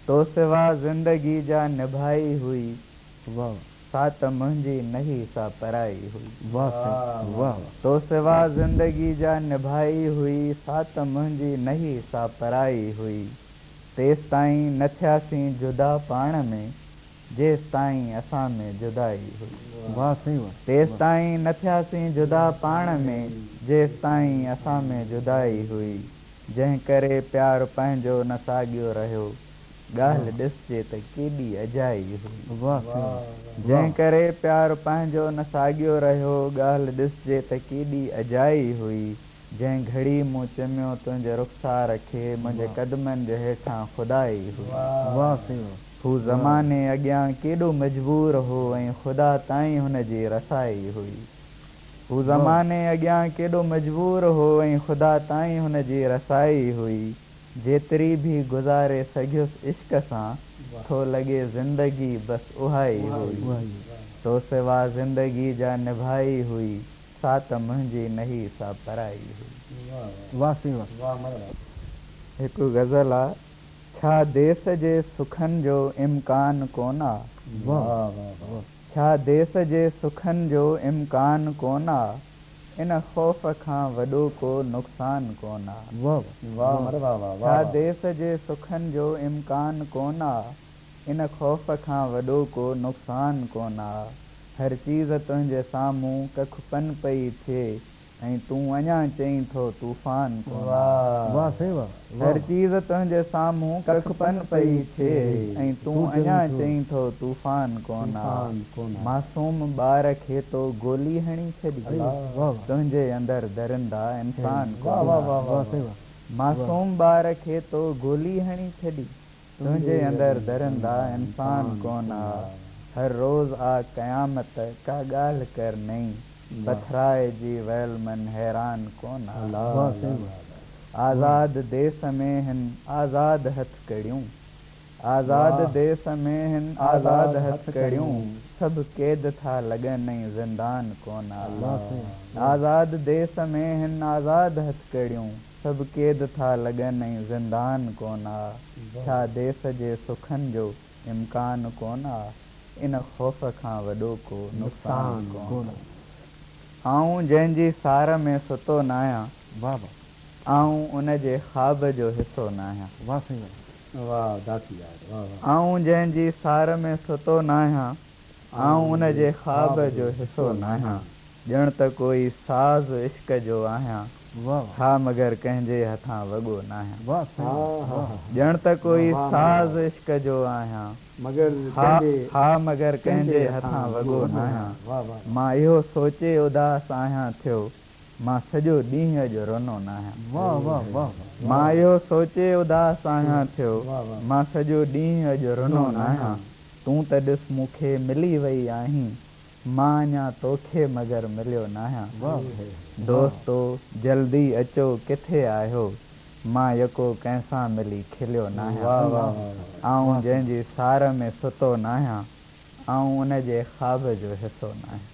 تو سوا زندگي جا نڀائي هئي، واهه. سا ته منهنجي نه هئي سا پرائي هئي. واهه سائين واهه. تو سوا زندگي جا نڀائي هئي، سا ته منهنجي نه هئي سا پرائي هئي. تيستائين نه ٿياسين جدا پاڻ ۾، جيستائين اسان ۾ جدائي هئي. واهه سائين واهه. تيستائين نه ٿياسين جدا پاڻ ۾، جيستائين اسان ۾ جدائي هئي. جنهن ڪري پيار پنهنجو نه ساڳيو رهيو، ڳالهه ڏسجي ته ڪيڏي اجائي هئي. واهه سائين واهه. جنهن ڪري پيار پنهنجو نه ساڳيو رهيو، ڳالهه ڏسجي ته ڪيڏي اجائي هئي. جنهن گهڙي مون چميو تنهنجي رخسار کي، منهنجي قدمن جي هيٺان خدائي هئي. واهه سائين واهه. هو زماني اڳيان ڪيڏو مجبور هو ۽ خدا تائين هن جي رسائي هئي. هو زماني اڳيان ڪيڏو مجبور هو ۽ خدا تائين هن جي رسائي هئي. جيتري ڀي گذاري سگهيس عشق سان، ٿو لڳي زندگي بس اها ئي هئي. تو سوا زندگي جا نڀائي هئي، سا ته منهنجي نه هئي سا پرائي هئي. واهه سائين واهه. هڪ غزل آ، ڇا ديس جي سکن جو امڪان ڪونه آ؟ واهه واهه. ڇا ديس جي سکن جو امڪان ڪونه آ؟ ان خوف کان وڏو ڪو نقصان ڪونه آ. واهه ڇا ديس جي سکن جو امڪان ڪونه آ؟ ان خوف کان وڏو ڪو نقصان ڪونه آ. هر چيز تنهنجي سامهون ڪک پن پئي ٿئي ۽ تون اڃا چئين ٿو طوفان ڪونه آ. واهه سائين واهه. هر چيز تنهنجي سامهون ڪک پن پئي ٿئي ۽ تون اڃا چئين ٿو طوفان ڪونه آ. معصوم ٻار کي تو گولي هڻي ڇڏي، تنهنجي اندر درندا انسان ڪونه آ. واهه سائين واهه. معصوم ٻار کي تو گولي هڻي ڇڏي، تنهنجي اندر درندا انسان ڪونه آ. هر روز آ قيامت ڪا ڳالهه ڪر نئين، پٿرائجي ويل من حيران ڪونه آ. واهه سائين واهه. آزاد ديس ۾ هن آزاد هٿ ڪڙيون، آزاد ديس ۾ هن آزاد هٿ ڪڙيون، سڀ قيد ٿا لڳن ۽ زندان ڪونه آ. آزاد ديس ۾ هن آزاد هٿ ڪڙيون، سڀ قيد ٿا لڳن ۽ زندان ڪونه آ. ڇا ديس جي سکن جو امڪان ڪونه آ؟ ان خوف کان وڏو ڪو نقصان ڪونه آ. آئون جنهن جي سار ۾ ستو ناهيان، واهه واهه. آئون ان جي خواب جو حصو ناهيان. واهه سائين واهه. آئون جنهن جي سار ۾ ستو ناهيان، آئون ان جي خواب جو حصو ناهيان. ڄڻ ته ڪوئي ساز عشق جو آهيان، واهه. ها مگر ڪنهن جي هٿان وڳو ناهيان. واهه سائين واهه. ڄڻ ته ڪوئي ساز عشق جو آهيان، ها مگر ڪنهن جي هٿان وڳو ناهيان. مان اهو سوچي اداس آهيان ٿيو، مان سڄو ڏينهن اڄ رنو ناهيان. واهه واهه واهه. مان اهو سوچي اداس آهيان ٿيو، مان سڄو ڏينهن اڄ رنو ناهيان. تون ته ڏس مون کي ملي وئي آهين، مان اڃا توکي مگر مليو ناهيان. دوستو جلدي اچو ڪٿي آهيو، مان يڪو ڪنهن سان ملي کليو ناهيان. آئون جنهن جي سار ۾ ستو ناهيان، آئون ان جي خواب جو حصو ناهيان.